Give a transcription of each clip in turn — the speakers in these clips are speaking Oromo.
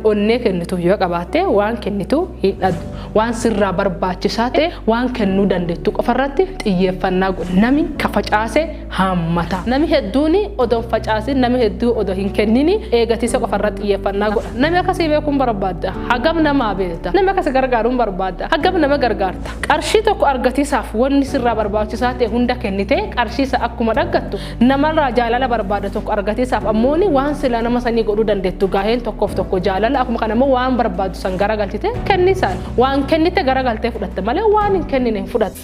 Onnee kennitu yoo qabaatte waan kennitu hin dhabdu. Waan sirraa barbaachisaa ta'e waan kennuu dandeettu qofarratti xiyyeeffannaa godhi. Nami ka facaase haammata. Nami hedduun odoo hin facaasin, nami hedduu odoo hin kennin eegatiisa qofarratti xiyyeeffannaa godha. Nami akkasii beekuun barbaadda. Hagam namaa beekta. Nami akkasii gargaaruun barbaadda. Hagam nama gargaarta. Qarshii tokko argatiisaaf wanni sirraa barbaachisaa ta'e hunda kennitee qarshii isa akkuma dhaggattu, namarraa jaalala barbaada tokko argatiisaaf ammoo waan silaa nama sanii godhuu dandeettu gaaheen tokkoof tokko jaalala, akkuma kana immoo waan barbaadu san garagalchite kennisaan. Waan kennite garagaltee fudhatte malee waan hin kennine hin fudhattu.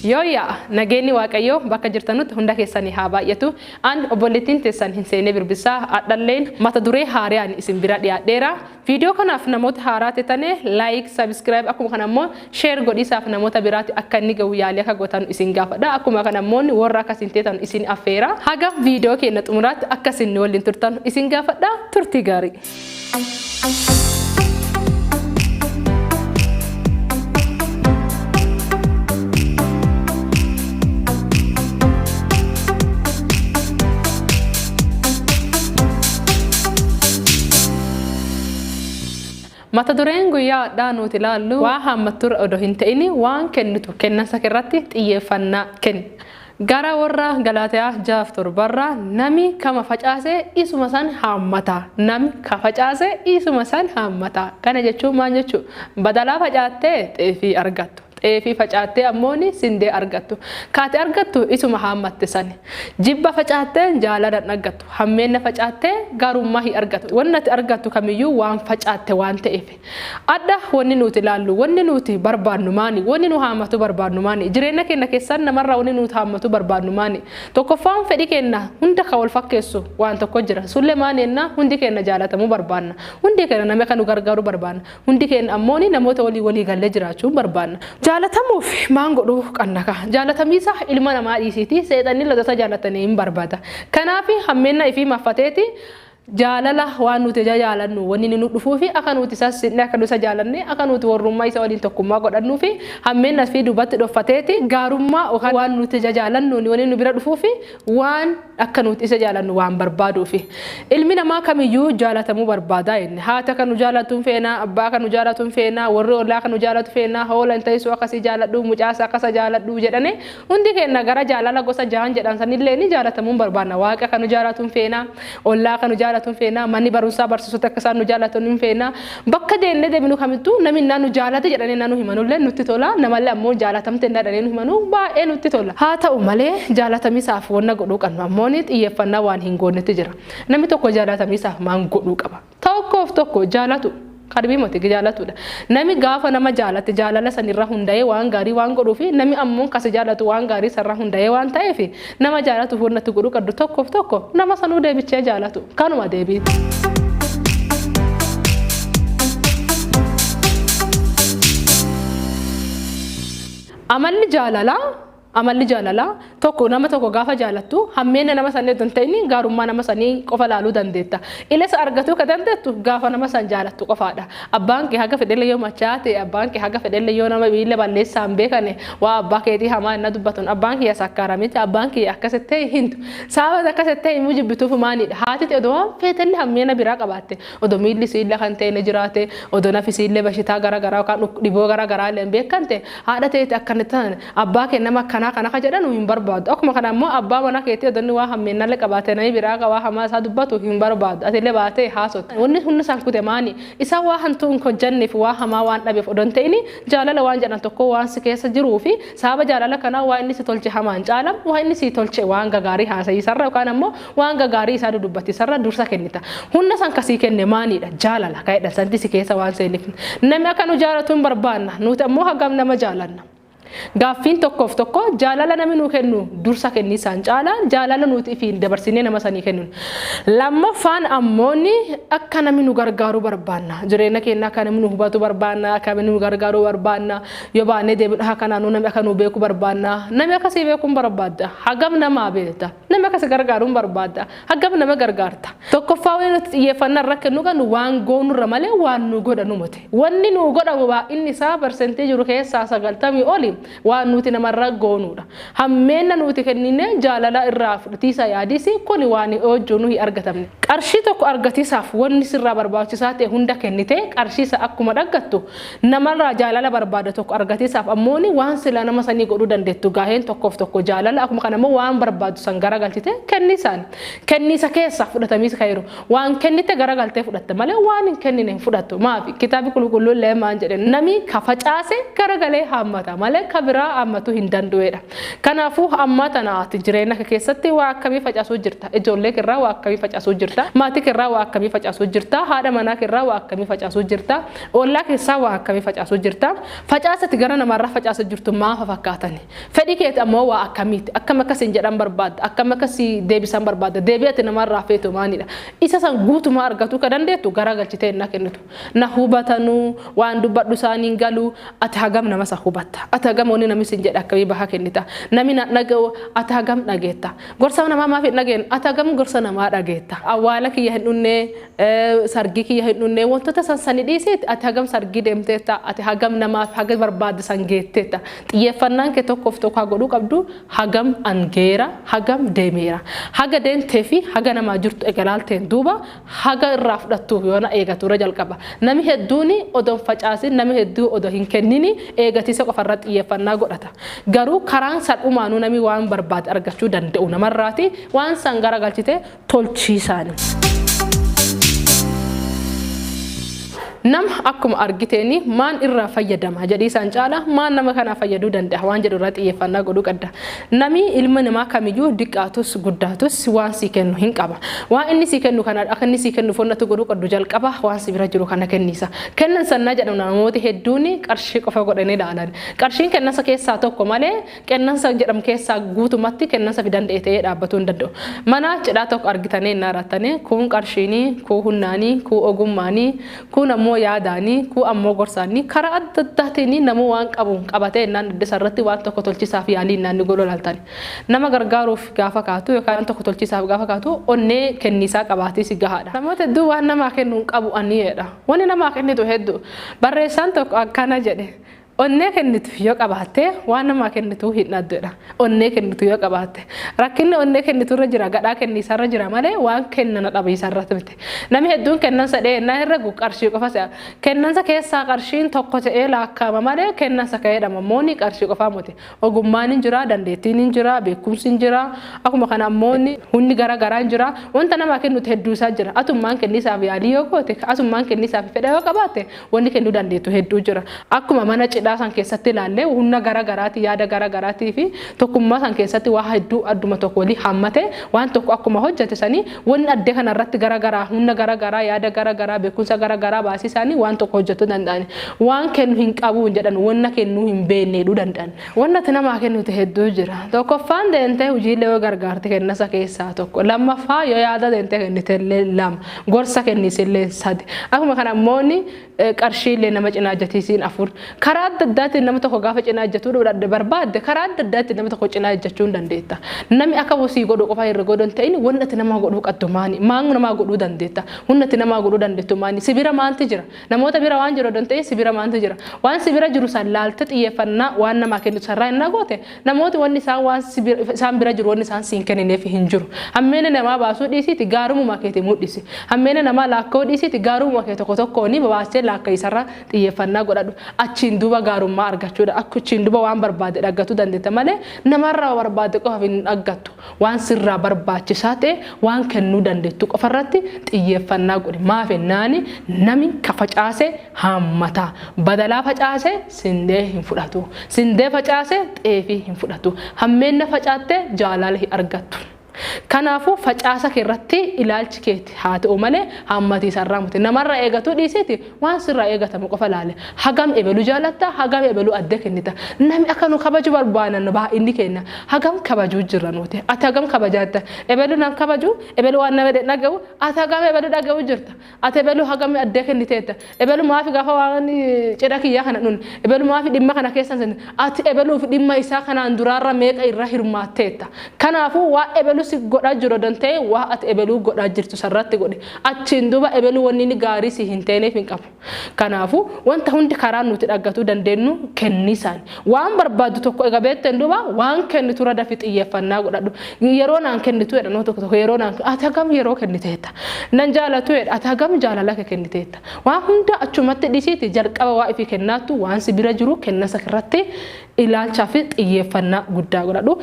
Yooyyaa, nageenyi Waaqayyoo bakka jirtanutti hunda keessanii haa baay'atu. An obboleettiin teessan hin seenee birbisaa adhalleen mata duree haariyaan isin bira dhiyaadheera. Viidiyoo kanaaf namoota haaraa ta'an like, subscribe, akkuma kana immoo share godhiisaaf namoota biraatti akka inni gahu yaalii akka gootan isin gaafadha. Akkuma kana immoo warra akkasiin teetan isin affeera. Haga viidiyoo keenya xumuraatti akka isin waliin turtan isin gaafadha. Turtii gaarii. Mata dureen guyyaa har'aa nuti ilaallu waa haammatturra odoo hin ta'in waan kennitu kennansa irratti xiyyeeffannaa kenni. Gara warra Galaatiyaa 6:7 nami kama facaase isuma san haammata. Nami ka facaase isuma san haammata. Kana jechuun maal jechuu? Badalaa facaattee xeefii argattu. Xeefii facaattee ammoo sindee argattu. Kaate argattu isuma haammatte sani. Jibba facaattee jaalala argattu. Hammeenna facaattee gaarummaa hin argattu. Wanni ati argattu kamiyyuu waan facaatte waan ta'eef. Adda wanni nuti ilaallu, wanni nuti barbaannu maani? Wanni nu haammatu barbaannu maani? Jireenya keenya keessaan namarraa wanni nuti haammatu barbaannu maani? Tokkoffaan fedhii keenya hunda kan wal fakkeessu waan tokko jira. Sullee maani jennaa hundi keenya jaalatamuu barbaanna. Hundi keenya nama kan nu gargaaru barbaanna. Hundi keenya ammoo namoota walii walii gallee jiraachuu barbaanna. Jaalatamuuf maan godhuu qabna ka? Jaalatamiisa ilma namaa dhiisiiti seexanni lodota jaalatanii hin barbaada. Kanaaf hammeenna ifii maffateeti jaalala waan nuti jaalannu wanni nu dhufuu fi akka nuti isa sinne, akka nuti isa jaalanne, akka nuti warrummaa isa waliin tokkummaa godhannuu fi hammeenna fi duubatti dhoffateeti gaarummaa yookaan waan nuti jaalannu wanni nu bira dhufuu fi waan akka nuti isa jaalannu waan barbaaduu fi ilmi namaa kamiyyuu jaalatamuu barbaada inni. Haati akka nu jaalatu hin feena, abbaa akka nu jaalatu hin feena, warri ollaa akka nu jaalatu feena, hoola hin ta'isu akkasii jaaladhu, mucaasa akkasa jaaladhu jedhane hundi keenya gara jaalala gosa jahan jedhan sanillee ni jaalatamuu barbaanna. Waaqa akka nu jaalatu hin feena, ollaa akka nu jaalatu hin feena, manni barumsaa barsiisota akka isaan nu jaalatan hin feena. Bakka deemnee deebinu kamittuu namni nu jaalate jedhanii nu himanullee nutti tola, namallee ammoo jaalatamte jedhanii nu himanuu baay'ee nutti tola. Haa ta'u malee jaalatamiisaaf wanna godhuu qabnu ammoo xiyyeeffannaa waan hin goonnetti jira. Namni tokko jaalatamiisaaf maan godhuu qaba? Tokkoof tokko jaalatu. Qalbii moti jaalatudha. Nami gaafa nama jaalate jaalala sanirra hundaa'ee waan gaarii waan godhuu fi nami ammoo kasi jaalatu waan gaarii sarra hundaa'ee waan ta'eef nama jaalatuuf wanna itti godhuu qabdu tokkoof tokko nama sanuu deebichee jaalatu. Kanuma deebii. Amalli jaalalaa tokko nama tokko gaafa jaalattu hammeena nama sanii otoo hin ta'in gaarummaa nama sanii qofa laaluu dandeetta. Ila isa argatuu ka dandeettu gaafa nama san jaalattu qofaadha. Abbaan kee haga fedhellee yoo machaa ta'e, abbaan kee haga fedhellee yoo nama miila balleessaa hin beekane, waa abbaa keetii hamaa inni dubbatuun abbaan kiyya sakkaaramiti, abbaan kiyya akkasitti hintu. Sababa akkasitti himuu jibbituuf maanidha? Haati ta'e odoo waan feetellee hammeena biraa qabaatte, odoo miilli siillee kan ta'e ni jiraate, odoo nafi siillee bashitaa gara garaa yookaan dhiboo gara garaa illee hin beekante, haadha ta'eeti akkana ta'an abbaa kee nama akkanaa kana ka jedhan hin barbaadu. Akkuma kana ammoo abbaa mana keetii odoo inni waa hammeennallee qabaate namni biraa ka waa hamaa isaa dubbatu hin barbaadu. Atillee baatee haasofta. Wanni hundi isaan kute maani? Isaan waa hantuu hin hojjanneef waa hamaa waan dhabeef odoo hin ta'in jaalala waan jedhan tokko waan si keessa jiruu fi sababa jaalala kanaa waa inni si tolche hamaan caalam, waa inni si tolche waan gagaarii haasa'isarra yookaan ammoo waan gagaarii isaa dudubbatisarra dursa kennita. Humna san kasii kenne maanidha? Jaalala ka jedhan santi si keessa waan seeniif. Namni akka nu jaalatu hin barbaanna. Nuti ammoo hagam nama jaalanna. Gaaffiin tokkoof tokko jaalala namni nuu kennu dursa kenniisaan caalaa jaalala nuti ifiin dabarsinee nama sanii kennu. Lammaffaan ammoonni akka namni nu gargaaru barbaanna. Jireenya keenya akka namni nu hubatu barbaanna, akka namni nu gargaaru barbaanna. Yoo baanee deebiidha kanaanuu namni akka nu beeku barbaanna. Namni akkasii beekuun barbaadda. Hagam namaa beekta. Namni akkasii gargaaruun barbaadda. Hagam nama gargaarta. Tokkoffaa wanni nuti xiyyeeffannaa irra kennu kan waan goonurra malee waan nu godhanu miti. Wanni nu godhamu baay'inni isaa parsentii jiru keessaa 90 oli waan nuti namarra goonuudha. Hammeenna nuti kennine jaalala irraa fudhatiisa yaadisi kuni waan hojii nu hin argatamne. Qarshii tokko argatiisaaf wanni sirraa barbaachisaa ta'e hunda kennite qarshiisa akkuma dhaggattu namarraa jaalala barbaada tokko argatiisaaf ammooni waan sila nama sanii godhuu dandeettu gaaheen tokkoof tokko jaalala akkuma kana immoo waan barbaadu san garagalchite kennisaan. Kennisa keessa fudhatamiis kan jiru waan kennite garagaltee fudhatte malee waan hin kennine hin fudhattu. Maafi kitaabi qulqulluun leemaan jedhe nami ka facaase garagalee haammata malee ka biraa haammatu hin danda'edha. Kanaafuu amma tanaati jireenya kee keessatti waa akkamii facaasuu jirta? Ijoollee keerraa waa akkamii facaasuu jirta? Maatii keerraa waa akkamii facaasuu jirta? Haadha manaa keerraa waa akkamii facaasuu jirta? Ollaa keessaa waa akkamii facaasuu jirta? Facaasati gara namarraa facaasuu jirtu maafa fakkaatani? Fedhii keeti ammoo waa akkamiiti? Akkam akkasiin jedhan barbaadda? Akkam akkasii deebisan barbaadda? Deebii ati namarraa feetu maalidha? Isa san guutumaa argatuu ka dandeettu garagalchitee na kennitu. Na hubatanuu waan dubbadhu isaaniin galuu ati hagam nama isa hubatta? Ati hagam wanni namni sin jedhe akkamii baha kennita? Namni na dhaga'u ati hagam dhageetta? Gorsa namaa maaf hin dhageenye? Ati hagam gorsa namaa dhageetta? Awwaala kiyya hin dhunne, sargii kiyya hin dhunne, wantoota san sani dhiisiiti ati hagam sargii deemteetta? Ati hagam namaaf haga barbaadde san geetteetta? Xiyyeeffannaan kee tokkoof tokko haa godhuu qabdu hagam angeera, hagam deemeera. Haga deemtee fi haga namaa jirtu egalaalteen duuba haga irraa fudhattuuf yoona eegatu irra jalqaba. Nami hedduun odoo hin facaasin, nami hedduu odoo hin kennini eegatiisa qofarra xiyyeeffannaa godhata. Garuu karaan salphumaanuu nami waan barbaade argachuu danda'u namarraati waan san garagalchite tolchiisaani. Nama akkuma argiteeni maan irraa fayyadama jedhiisaan caala maan nama kanaa fayyaduu danda'a waan jedhu irraa xiyyeeffannaa godhuu qabda. Nami ilma namaa kamiyyuu diqqaatus guddaatus waan sii kennu hin qaba. Waan inni sii kennu kana akka inni sii kennu fonnatu godhuu qabdu jalqaba waan si bira jiru kana kenniisa. Kennan sannaa jedhamu namooti hedduun qarshii qofa godhanii ilaalan. Qarshiin kennansa keessaa tokko malee kennansa jedhamu keessaa guutumatti kennansa fi danda'e ta'ee dhaabbatuu hin danda'u. Mana cidhaa tokko argitanii hin rattanii kun qarshiinii, kun humnaanii, kun ogummaanii, kun ammoo yaadaanii, kun ammoo gorsaanii karaa adda addaatiin namuu waan qabu qabatee innaan iddisa irratti waan tokko tolchisaaf yaalii innaan ni godhu laaltani. Nama gargaaruuf gaafa kaatu yookaan waan tokko tolchisaaf gaafa kaatu onnee kenniisaa qabaatii si gahaadha. Namoota hedduu waan namaa kennu hin qabu aniidha. Wanni namaa kennitu hedduu. Barreessaan tokko akkana jedhe. Onnee kennitu yoo qabaatte waan namaa kennitu hin dhabdudha. Onnee kennitu yoo qabaatte. Rakkinni onnee kennitu irra jira, gadhaa kenniisarra jira malee waan kennana dhabiisarra miti. Namni hedduun kennansa dheennaa herregu qarshii qofa se'a. Kennansa keessaa qarshiin tokko ta'ee lakkaa'ama malee kennansa ka'eedhama. Mooni qarshii qofaa miti. Ogummaan hin jira, dandeettiin hin jira, beekumsi hin jira. Akkuma kana ammoo humni gara garaa hin jira. Wanta namaa kennutu hedduu isaa jira. Atummaan kenniisaaf yaalii yoo goote, atummaan kenniisaaf fedha yoo qabaatte wanni kennuu dandeettu hedduu jira. Akkuma mana cidhaa san keessatti ilaallee humna gara garaatii yaada gara garaatii fi tokkummaa san keessatti waa hedduu adduma tokko walii hammate waan tokko akkuma hojjete sanii wanni addee kana irratti gara garaa humna gara garaa yaada gara garaa beekumsa gara garaa baasii isaanii waan tokko hojjechuu danda'an. Waan kennu hin qabu hin jedhan wanna kennuu hin beekneedhuu danda'an. Wanna ati namaa kennutu hedduu jira. Tokkoffaan deemtee hojiilee yoo gargaarte kennasa keessaa tokko. Lammaffaa yoo yaada deemtee kennitellee lama. Gorsa kennisillee sadi. Akkuma kana ammoo qarshiillee nama cinaa ejjatiisiin afur. Karaa adda addaatiin nama tokko gaafa cinaa ejjatuu barbaadde karaa adda addaatiin nama tokko cinaa ejjachuu hin dandeetta. Namni akka wasii godhu qofa irra godhu hin ta'in wanni ati nama godhuu qabdu maani? Maan namaa godhuu dandeetta? Wanni ati namaa godhuu dandeettu maani? Si bira maaltu jira? Namoota bira waan jiru hin ta'in si bira maaltu jira? Waan si bira jiru san laalte xiyyeeffannaa waan namaa kennu sarraa hin goote namooti wanni isaan waan isaan bira jiru wanni isaan siin kennineef hin jiru. Hammeena namaa baasuu dhiisiiti gaarummaa keetii mul'isi. Hammeena namaa laakkoo dhiisiiti gaarummaa kee tokko tokkoon babaastee laakka isarra xiyyeeffannaa godhadhu. Achiin duuba gaarummaa argachuudha. Achiin duuba waan barbaade dhaggatuu dandeetta malee namarraa barbaade qofaaf hin dhaggattu. Waan sirraa barbaachisaa ta'e waan kennuu dandeettu qofarratti xiyyeeffannaa godhi. Maaf ennaani nami ka facaase haammata. Badalaa facaase sindee hin fudhatu. Sindee facaase xeefii hin fudhatu. Hammeenna facaatte jaalala hin argattu. Kanaafuu facaasa kee irratti ilaalchi keeti haa ta'u malee hammatiisa irraa miti. Namarraa eegatu dhiisiiti waan sirraa eegatamu qofa laale. Hagam ebelu jaalatta, hagam ebelu adda kennita. Namni akka nu kabaju barbaadan baay'inni kenna. Hagam kabajuu jirra nuti. Ati hagam kabajaatta? Ebelu nan kabaju, ebelu waan nama dhaga'u, ati hagam ebelu dhaga'u jirta? Ati ebelu hagam adda kenniteetta? Ebelu maafi gaafa waan cidha kiyyaa kana dhun? Ebelu maafi dhimma kana keessa hin? Ati ebeluuf dhimma isaa kanaan duraarra meeqa irra hirmaatteetta? Kanaafuu waa ebelu si godhaa jiru odon ta'e, waa ati ebeluu godhaa jirtu sarratti godhe. Achiin duuba ebeluu wanni inni gaarii si hin teeneef hin qabu. Kanaafuu wanta hundi karaa nuti dhaggatuu dandeenyu kennisaan. Waan barbaaddu tokko egaa beekteen duuba waan kennitu irra dafii xiyyeeffannaa godhadhu. Yeroo naan kennitu jedha nama tokko tokko, yeroo naan, ati hagam yeroo kenniteetta? Nan jaalatu jedha, ati hagam jaalala kee kenniteetta? Waan hunda achumatti dhisiiti jalqaba waa ifii kennaattu waan si bira jiru kennasa irratti ilaalchaa fi xiyyeeffannaa guddaa godhadhu.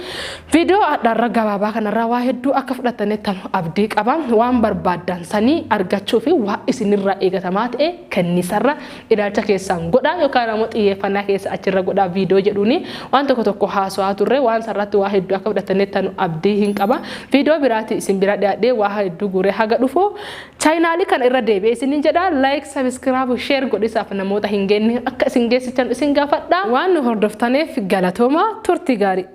Viidiyoo har'a gabaabaa kanarraa waa hedduu akka fudhatanitti abdii qaba. Waan barbaaddan sanii argachuu fi waa isinirraa eegatamaa ta'e kennisarra ilaalcha keessaan godhaa yookaan immoo xiyyeeffannaa keessa achirra godhaa viidiyoo jedhuuni waan tokko tokko haasawaa turre, waan sarratti waa hedduu akka fudhatanitti abdii hin qaba. Viidiyoo biraatti isin bira dhiyaadhee waa hedduu guuree haga dhufu chaayinaalii kana irra deebi'ee isinin jedha, like, subscribe, share godhisaaf namoota hin geenne akka isin geessitan isin gaafadha. Waan nu hordoftaniif galatooma, turtii gaarii.